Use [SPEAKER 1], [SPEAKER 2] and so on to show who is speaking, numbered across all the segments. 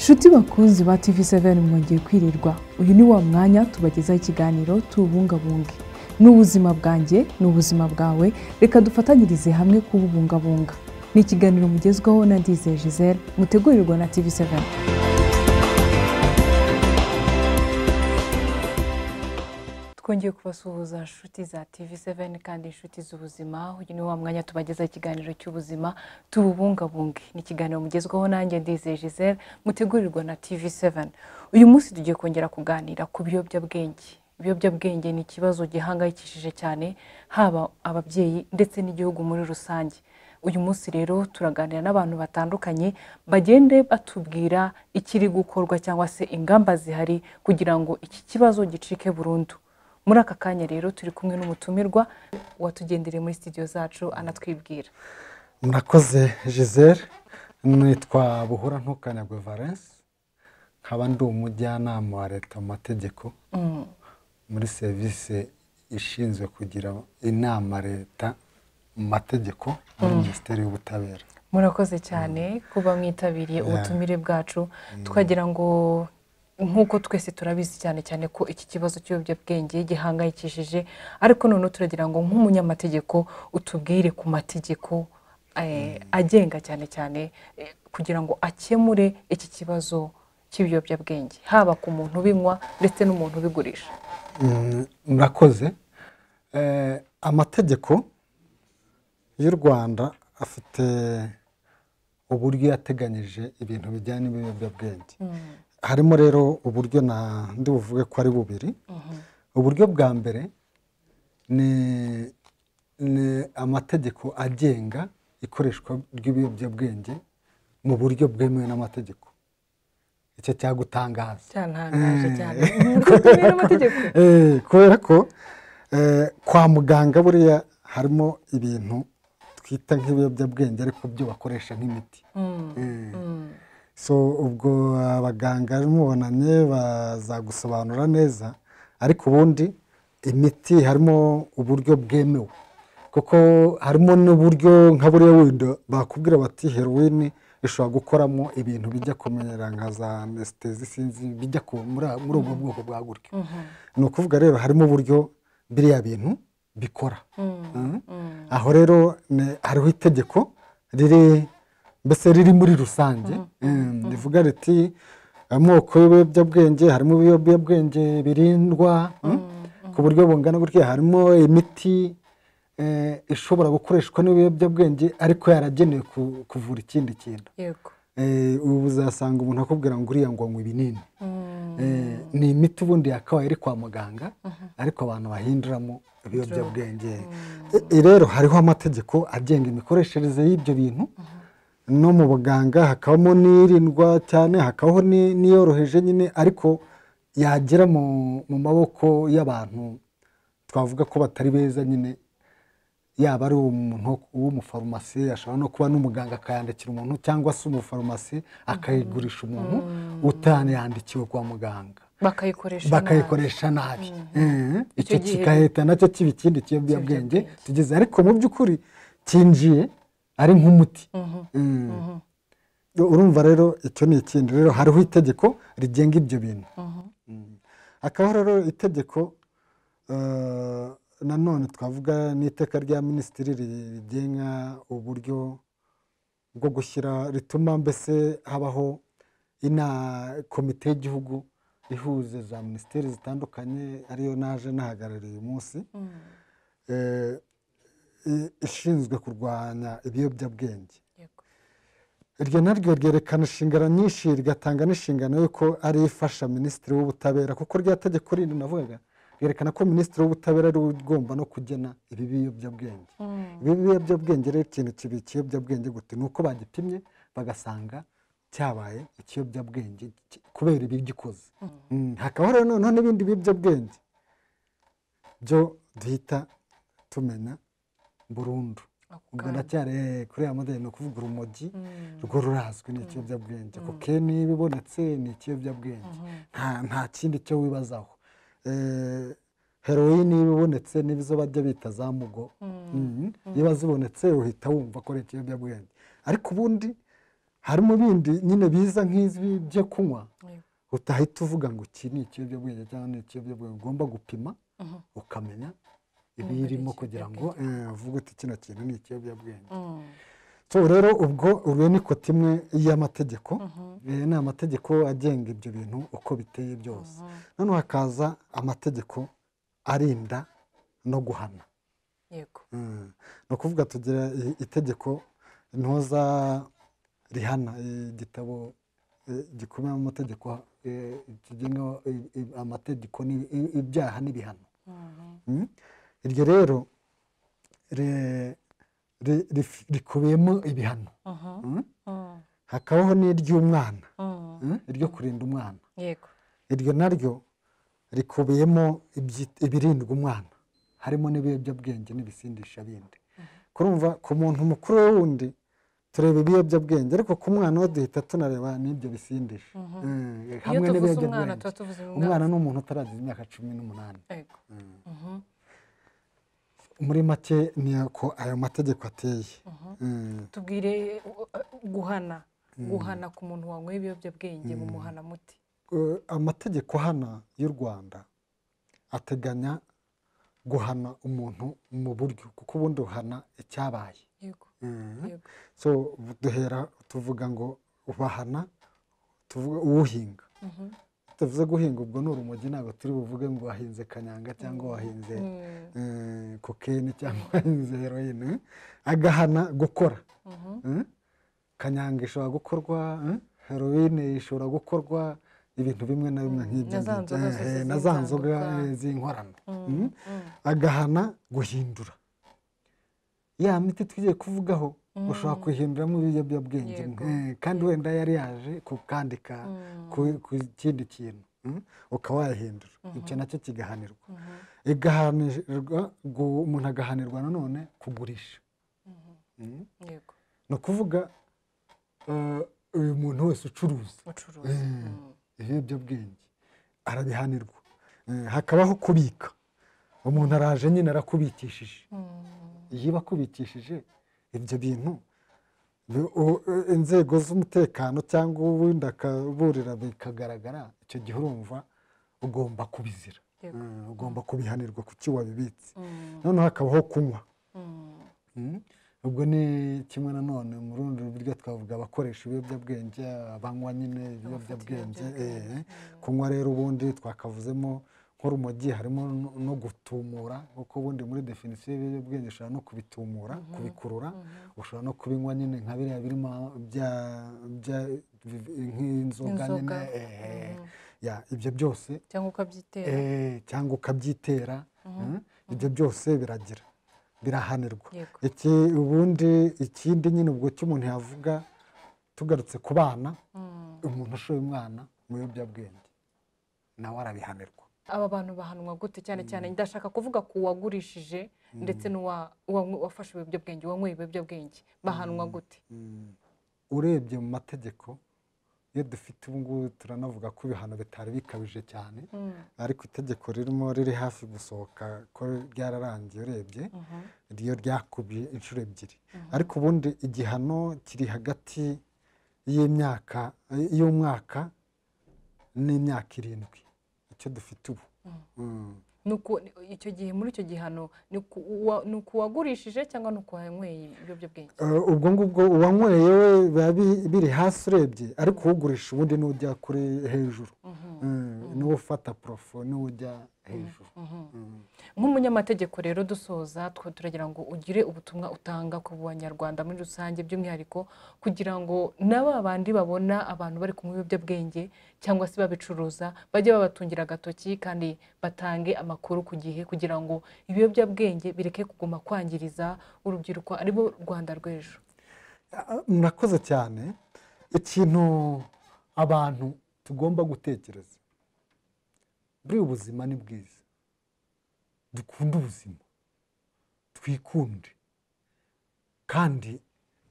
[SPEAKER 1] Shuti bakunzi ba TV7, mwongeye kwirirwa. Uyu ni wa mwanya tubagezaho ikiganiro Tubungabunge. N'ubuzima bwanjye ni ubuzima bwawe, reka dufatanyirize hamwe kububungabunga. Ni ikiganiro mugezwaho na Ndizeye Gisele, mutegurirwa na TV7. Twongeye kubasuhuza inshuti za TV7 kandi inshuti z'ubuzima. Uyu ni wa mwanya tubagezaho ikiganiro cy'ubuzima Tubungabunge. Ni ikiganiro mugezwaho nanjye Ndizeye Gisele, mutegurirwa na TV7. Uyu munsi tugiye kongera kuganira ku biyobyabwenge. Ibiyobyabwenge ni ikibazo gihangayikishije cyane haba ababyeyi ndetse n'igihugu muri rusange. Uyu munsi rero turaganira n'abantu batandukanye bagende batubwira ikiri gukorwa cyangwa se ingamba zihari kugira ngo iki kibazo gicike burundu. Muri aka kanya rero turi kumwe n'umutumirwa watugendereye muri studio zacu, anatwibwira.
[SPEAKER 2] Murakoze Gisele, nitwa Buhura Ntukanyagwe Valence, nkaba ndi umujyanama wa leta mu mategeko muri serivisi ishinzwe kugira inama leta mu mategeko muri Minisiteri y'Ubutabera.
[SPEAKER 1] Murakoze cyane kuba mwitabiriye ubutumire bwacu. Twagira ngo nk'uko twese turabizi cyane cyane ko iki kibazo cy'ibiyobyabwenge gihangayikishije, ariko noneho turagira ngo nk'umunyamategeko utubwire ku mategeko agenga cyane cyane kugira ngo akemure iki kibazo cy'ibiyobyabwenge, haba ku muntu ubinywa ndetse n'umuntu ubigurisha.
[SPEAKER 2] Murakoze. Amategeko y'u Rwanda afite uburyo yateganyije ibintu bijyanye n'ibiyobyabwenge. Harimo rero uburyo ndi buvuge ko ari bubiri. Uburyo bwa mbere ni amategeko agenga ikoreshwa ry'ibiyobyabwenge mu buryo bwemewe n'amategeko. Icyo cyagutangaza.
[SPEAKER 1] Cyantangaje cyane. Mu buryo bwemewe n'amategeko.
[SPEAKER 2] Kubera ko kwa muganga buriya harimo ibintu twita nk'ibiyobyabwenge ariko byo bakoresha nk'imiti. So ubwo abaganga mubonanye bazagusobanura neza, ariko ubundi imiti harimo uburyo bwemewe, kuko harimo n'uburyo nka buriya wenda bakubwira bati heroine ishobora gukoramo ibintu bijya kumera nka za anesthesie, sinzi bijya muri ubwo bwoko bwa gutyo. Ni ukuvuga rero harimo uburyo biriya bintu bikora. Aho rero hariho itegeko riri mbese riri muri rusange, rivuga riti amoko y'ibiyobyabwenge, harimo ibiyobyabwenge birindwa ku buryo bungana gutya, harimo imiti ishobora gukoreshwa n'ibiyobyabwenge ariko yaragenewe kuvura ikindi kintu. Ubu uzasanga umuntu akubwira ngo uriya ngo anywa ibinini. Ni imiti ubundi yakabaye iri kwa muganga, ariko abantu bahinduramo ibiyobyabwenge. Rero hariho amategeko agenga imikoreshereze y'ibyo bintu. No mu buganga hakabamo n'irindwa cyane, hakabaho n'iyoroheje nyine, ariko yagera mu maboko y'abantu twavuga ko batari beza nyine, yaba ari umuntu w'umufarumasi ashobora no kuba n'umuganga akayandikira umuntu, cyangwa se umufarumasi akayigurisha umuntu utanayandikiwe kwa muganga, bakayikoresha nabi. Icyo kigahita nacyo kiba ikindi kiyobyabwenge tugeze, ariko mu by'ukuri cyinjiye ari nk'umuti. Urumva rero icyo ni ikindi. Rero hariho itegeko rigenga ibyo bintu. Hakabaho rero itegeko nanone twavuga n'iteka rya minisitiri rigenga uburyo bwo gushyira, rituma mbese habaho ina komite y'igihugu ihuze za minisiteri zitandukanye, ariyo naje nahagarariye uyu munsi, ishinzwe kurwanya ibiyobyabwenge. Iryo naryo ryerekana inshingano nyinshi, rigatanga n'inshingano y'uko ari ifasha minisitiri w'ubutabera, kuko rya tegeko rindi navugaga ryerekana ko minisitiri w'ubutabera ari ugomba no kugena ibi biyobyabwenge. Ibi biyobyabwenge rero ikintu kiba ikiyobyabwenge gute? Ni uko bagipimye bagasanga cyabaye ikiyobyabwenge kubera ibigikoze. Hakabaho rero noneho n'ibindi biyobyabwenge byo duhita tumenya burundu. Ubwo ndacyari kuri ya modeli, ni ukuvuga urumogi rwo rurazwi ni ikiyobyabwenge, kokeni ibonetse ni ikiyobyabwenge, nta kindi cyo wibazaho. Heroine ibonetse n'izo bajya bita za mugo, niba zibonetse uhita wumva ko ari ikiyobyabwenge. Ariko ubundi Harimo bindi nyine biza nk'ibi byo kunywa, utahita uvuga ngo iki ni ikiyobyabwenge cyangwa ni ikiyobyabwenge. Ugomba gupima ukamenya ibirimo kugira ngo uvuge uti kino kintu ni ikiyobyabwenge. So rero ubwo uru ni kote imwe y'amategeko, ni amategeko agenga ibyo bintu uko biteye byose. Noneho hakaza amategeko arinda no guhana.
[SPEAKER 1] Yego.
[SPEAKER 2] Ni ukuvuga tugira itegeko ntoza rihana, igitabo gikubiyemo amategeko kigenga amategeko ibyaha n'ibihano. Iryo rero rikubiyemo ibihano. Hakabaho n'iry'umwana, iryo kurinda umwana.
[SPEAKER 1] Yego.
[SPEAKER 2] Iryo naryo rikubiyemo ibirindwa umwana, harimo n'ibiyobyabwenge n'ibisindisha bindi. Kurumva ku muntu mukuru wundi tureba ibiyobyabwenge, ariko ku mwana we duhita tunareba n'ibyo bisindisha.
[SPEAKER 1] Hamwe n'ibiyobyabwenge.
[SPEAKER 2] Umwana ni umuntu utaragize imyaka 18.
[SPEAKER 1] Yego.
[SPEAKER 2] Muri make ni uko ayo mategeko ateye.
[SPEAKER 1] Tubwire guhana ku muntu wanyweye ibiyobyabwenge mu muhana muti.
[SPEAKER 2] Amategeko hana y'u Rwanda ateganya guhana umuntu mu buryo, kuko ubundi uhana icyabaye.
[SPEAKER 1] Yego.
[SPEAKER 2] So duhera tuvuga ngo bahana, tuvuga uhinga. Tuvuze guhinga ubwo ni urumogi, ntabwo turi buvuge ngo wahinze kanyanga cyangwa wahinze kokene cyangwa wahinze heroine. Agahana gukora. Kanyanga ishobora gukorwa, heroine ishobora gukorwa, ibintu bimwe na bimwe nk'ibyo, na za nzoga z'inkorano. Agahana guhindura ya miti tugiye kuvugaho, ushobora kuhinduramo ibiyobyabwenge kandi wenda yari yaje kukandika ku kindi kintu, ukaba wayahindura, icyo nacyo kigahanirwa. Igahanirwa, umuntu agahanirwa nanone kugurisha. Ni ukuvuga uyu muntu wese ucuruza ibiyobyabwenge arabihanirwa. Hakabaho kubika. Umuntu araje nyine arakubikishije, iyo bakubikishije ibyo bintu inzego z'umutekano cyangwa ubundi akaburira bikagaragara, icyo gihe urumva ugomba kubizira, ugomba kubihanirwa kuki wabibitse. Noneho hakabaho kunywa. Ubwo ni kimwe nanone mu rundi buryo twavuga abakoresha ibiyobyabwenge, abanywa nyine ibiyobyabwenge. Kunywa rero ubundi twakavuzemo nk'urumogi, harimo no gutumura, kuko ubundi muri definisiyo y'ibiyobyabwenge ushobora no kubitumura, kubikurura, ushobora no kubinywa nyine nka biriya birimo nk'inzoga nyine, ibyo byose, cyangwa ukabyitera, ibyo byose biragira birahanirwa. Ubundi ikindi nyine ubwo cy'umuntu yavuga, tugarutse ku bana, umuntu ushoye umwana mu biyobyabwenge nawe arabihanirwa.
[SPEAKER 1] Aba bantu bahanwa gute? Cyane cyane ndashaka kuvuga ku wagurishije ndetse n'uwafashe ibiyobyabwenge, wanyweye ibiyobyabwenge, bahanwa gute?
[SPEAKER 2] Urebye mu mategeko iyo dufite ubu ngubu turanavuga ko ibihano bitari bikabije cyane, ariko itegeko ririmo riri hafi gusohoka ko ryararangiye, urebye ryo ryakubye inshuro 2. Ariko ubundi igihano kiri hagati y'imyaka y'umwaka n'imyaka 7, icyo dufite ubu.
[SPEAKER 1] Nuko icyo gihe muri icyo gihano ni uwagurishije cyangwa ni uwanyweye ibiyobyabwenge?
[SPEAKER 2] Ubwo ngubwo uwanyweye we biba biri hasi urebye, ariko ugurisha ubundi n'ujya kuri hejuru, niwe ufata porofo, niwe ujya hejuru.
[SPEAKER 1] Nk'umunyamategeko rero dusoza, turagira ngo ugire ubutumwa utanga ku banyarwanda muri rusange, by'umwihariko kugira ngo n'aba bandi babona abantu bari kunywa ibiyobyabwenge cyangwa se babicuruza bajye babatungira agatoki kandi batange amakuru ku gihe, kugira ngo ibiyobyabwenge bireke kuguma kwangiriza urubyiruko aribo Rwanda rw'ejo.
[SPEAKER 2] Murakoze cyane. Ikintu abantu tugomba gutekereza, buri ubuzima ni bwiza, dukunde ubuzima, twikunde, kandi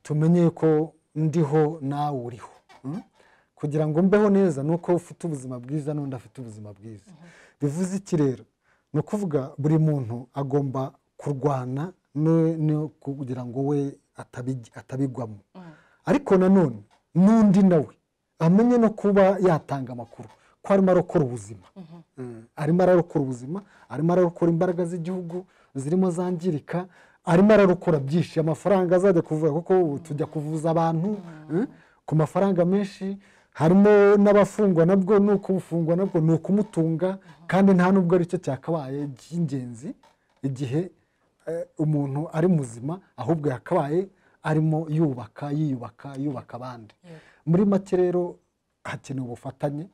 [SPEAKER 2] tumenye ko ndiho nawe uriho. Kugira ngo mbeho neza nuko ufite ubuzima bwiza n'undi afite ubuzima bwiza. Bivuze iki rero? Ni ukuvuga buri muntu agomba kurwana no kugira ngo we atabigwamo. Ariko nanone N'undi nawe amenye no kuba yatanga amakuru ko arimo arokora ubuzima, arimo ararokora ubuzima, arimo ararokora imbaraga z'igihugu zirimo zangirika, arimo ararokora byinshi, amafaranga azajya kuvura, kuko tujya kuvuza abantu ku mafaranga menshi, harimo n'abafungwa nabwo ni ukufungwa nabwo ni ukumutunga, kandi nta nubwo aricyo cyakabaye cy'ingenzi igihe umuntu ari muzima, ahubwo yakabaye arimo yubaka, yiyubaka, yubaka abandi. Muri make rero hakenewe ubufatanye,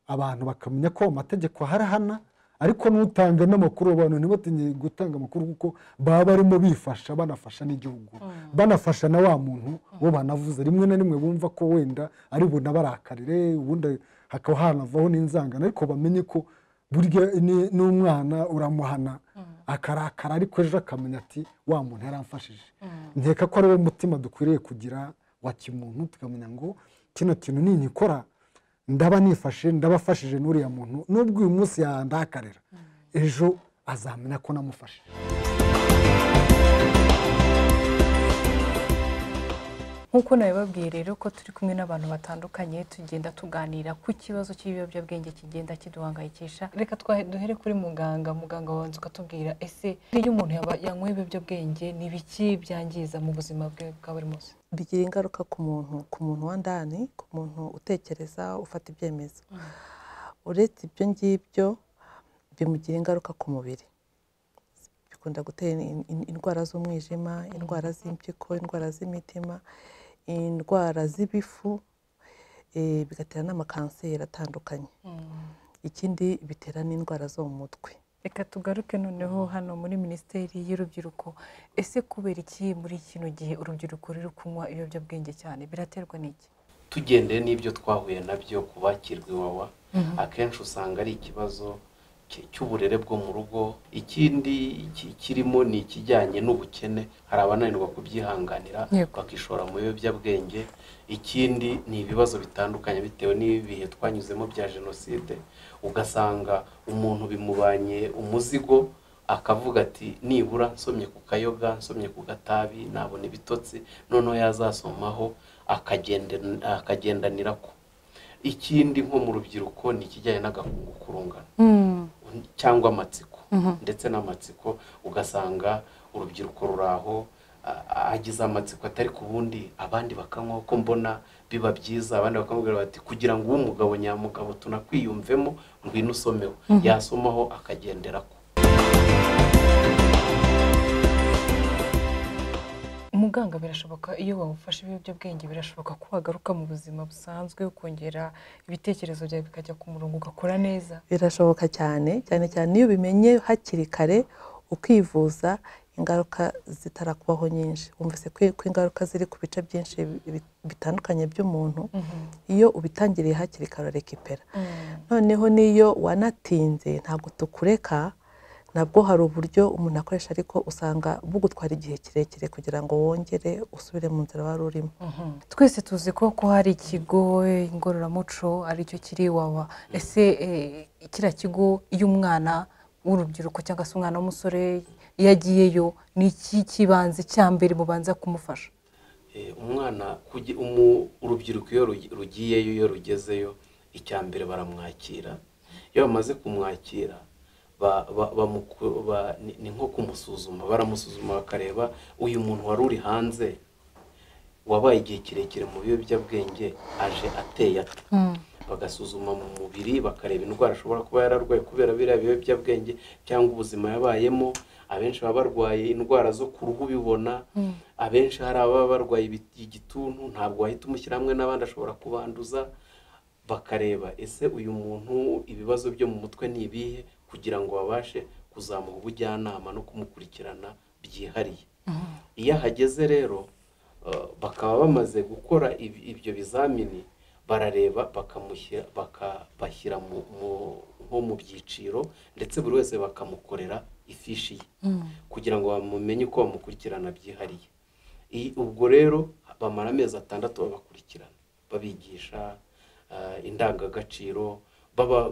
[SPEAKER 2] abantu bakamenya ko amategeko harahana, ariko n'utanga n'amakuru, abantu ntibatinye gutanga amakuru kuko baba barimo bifasha, banafasha n'igihugu, banafasha na wa muntu bo banavuze. Rimwe na rimwe bumva ko wenda ari bunabarakarire, ubundi hakaba hanavaho n'inzangano, ariko bamenye ko burya n'umwana uramuhana akarakara, ariko ejo akamenya ati wa muntu yaramfashije. Nkeka ko ari wo mutima dukwiriye kugira wa kimuntu, tukamenya ngo kino kintu ninkikora ndaba nifashe, ndabafashije n'uriya muntu, nubwo uyu munsi yandakarira, ejo azamenya ko namufashije.
[SPEAKER 1] Nk'uko nabibabwiye rero ko turi kumwe n'abantu batandukanye, tugenda tuganira ku kibazo cy'ibiyobyabwenge kigenda kiduhangayikisha. Reka duhere kuri muganga. Muganga, wabanza ukatubwira, ese iyo umuntu yanyweye ibiyobyabwenge ni ibiki byangiza mu buzima bwe bwa buri munsi?
[SPEAKER 3] Bigira ingaruka ku muntu, ku muntu wa ndani, ku muntu utekereza, ufata ibyemezo. Uretse ibyo ngibyo, bimugira ingaruka ku mubiri, bikunda gutera indwara z'umwijima, indwara z'impyiko, indwara z'imitima, indwara z'ibifu, bigatera n'amakanseri atandukanye. Ikindi bitera n'indwara zo mu mutwe.
[SPEAKER 1] Reka tugaruke noneho hano muri Minisiteri y'Urubyiruko. Ese kubera iki muri kino gihe urubyiruko ruri kunywa ibiyobyabwenge cyane? Biraterwa n'iki?
[SPEAKER 4] Tugendeye n'ibyo twahuye nabyo ku bakirwa Iwawa, akenshi usanga ari ikibazo cy'uburere bwo mu rugo. Ikindi kirimo ni ikijyanye n'ubukene, hari abananirwa kubyihanganira bakishora mu biyobyabwenge. Ikindi ni ibibazo bitandukanye bitewe n'ibihe twanyuzemo bya jenoside, ugasanga umuntu bimubanye umuzigo, akavuga ati nibura nsomye ku kayoga, nsomye ku gatabi nabona ibitotsi, noneho yazasomaho akagendanira ko. Ikindi nko mu rubyiruko ni ikijyanye n'agakungu kurungano cyangwa amatsiko, ndetse n'amatsiko, ugasanga urubyiruko ruraho agize amatsiko atari ku bundi, abandi bakanywa ko mbona biba byiza, abandi bakamubwira bati kugira ngo ube umugabo nyamugabo tunakwiyumvemo, ngwino usomeho. Yasomaho akagendera ko.
[SPEAKER 1] Muganga, birashoboka iyo wawufashe ibiyobyabwenge, birashoboka ko wagaruka mu buzima busanzwe, ukongera ibitekerezo byawe bikajya ku murongo, ugakora neza?
[SPEAKER 3] Birashoboka cyane, cyane cyane iyo ubimenye hakiri kare, ukivuza, ingaruka zitarakubaho nyinshi. Wumvise ko ingaruka ziri ku bice byinshi bitandukanye by'umuntu, iyo ubitangiriye hakiri kare urekipera. Noneho n'iyo wanatinze ntabwo tukureka, nabwo hari uburyo umuntu akoresha, ariko usanga bugutwara igihe kirekire kugira ngo wongere usubire mu nzira wari urimo.
[SPEAKER 1] Twese tuzi ko hari ikigo ngororamuco aricyo kiri Iwawa. Ese kiriya kigo, iyo umwana w'urubyiruko cyangwa se umwana w'umusore iyo agiyeyo, ni iki cy'ibanze cya mbere mubanza kumufasha?
[SPEAKER 4] Umwana, urubyiruko iyo rugiyeyo, iyo rugezeyo, icya mbere baramwakira. Iyo bamaze kumwakira, ni nko kumusuzuma, baramusuzuma bakareba uyu muntu wari uri hanze wabaye igihe kirekire mu biyobyabwenge aje ateye ate. Bagasuzuma mu mubiri, bakareba indwara ashobora kuba yararwaye kubera biriya biyobyabwenge cyangwa ubuzima yabayemo. Abenshi baba barwaye indwara zo ku ruhu ubibona, abenshi hari ababa barwaye igituntu, ntabwo wahita umushyira hamwe n'abandi ashobora kubanduza. Bakareba ese uyu muntu ibibazo byo mu mutwe ni ibihe, kugira ngo babashe kuzamuha ubujyanama no kumukurikirana byihariye. Iyo ahageze rero, bakaba bamaze gukora ibyo bizamini, barareba bakamushyira, bakabashyira nko mu byiciro, ndetse buri wese bakamukorera ifishi ye kugira ngo bamumenye uko bamukurikirana byihariye. Ubwo rero bamara amezi 6 babakurikirana, babigisha indangagaciro,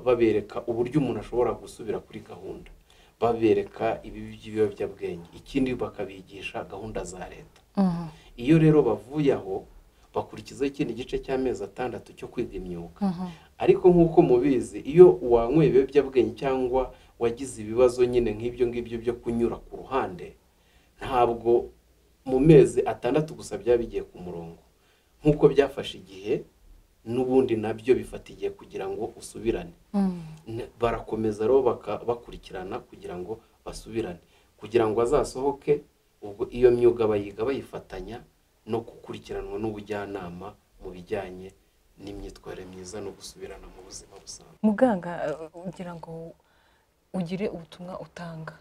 [SPEAKER 4] babereka uburyo umuntu ashobora gusubira kuri gahunda, babereka ibibi by'ibiyobyabwenge, ikindi bakabigisha gahunda za leta. Iyo rero bavuye aho Bakurikizaho ikindi gice cy'amezi 6 cyo kwiga imyuga. Ariko nk'uko mubizi, iyo wanyweye ibiyobyabwenge cyangwa wagize ibibazo nyine nk'ibyo ngibyo byo kunyura ku ruhande, ntabwo mu mezi 6 gusa byaba bigiye ku murongo. Nk'uko byafashe igihe, n'ubundi nabyo bifata igihe kugira ngo usubirane. Barakomeza rero bakurikirana kugira ngo basubirane, kugira ngo azasohoke. Ubwo iyo myuga bayiga bayifatanya no gukurikiranwa n'ubujyanama mu bijyanye n'imyitwarire myiza no gusubirana mu buzima busanzwe.
[SPEAKER 1] Muganga, ugira ngo ugire ubutumwa utanga.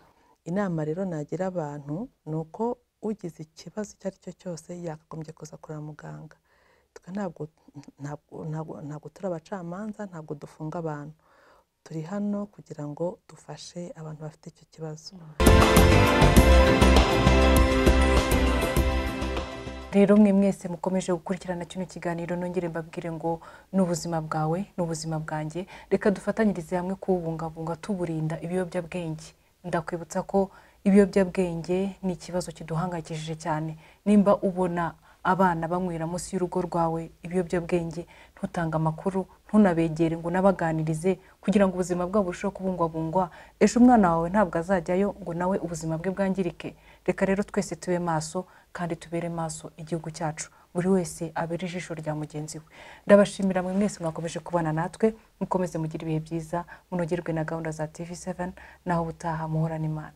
[SPEAKER 3] Inama rero nagira abantu ni uko ugize ikibazo icyo ari cyo cyose yakagombye kuza kureba muganga. Twe ntabwo turi abacamanza, ntabwo dufunga abantu. Turi hano kugira ngo dufashe abantu bafite icyo kibazo.
[SPEAKER 1] Rero mwe mwese mukomeje gukurikirana kino kiganiro, nongere mbabwire ngo n'ubuzima bwawe n'ubuzima bwanjye, reka dufatanyirize hamwe kubungabunga tuburinda ibiyobyabwenge. Ndakwibutsa ko ibiyobyabwenge ni ikibazo kiduhangayikishije cyane. Nimba ubona abana banywera munsi y'urugo rwawe ibiyobyabwenge, ntutange amakuru, ntunabegere ngo unabaganirize kugira ngo ubuzima bwabo burusheho kubungwabungwa. Ejo umwana wawe ntabwo azajyayo ngo nawe ubuzima bwe bwangirike. Reka rero twese tube maso kandi tubere maso igihugu cyacu, buri wese abere ijisho rya mugenzi we. Ndabashimira mwe mwese mwakomeje kubana natwe, mukomeze mugire ibihe byiza, munogerwe na gahunda za TV7, naho ubutaha muhorane Imana.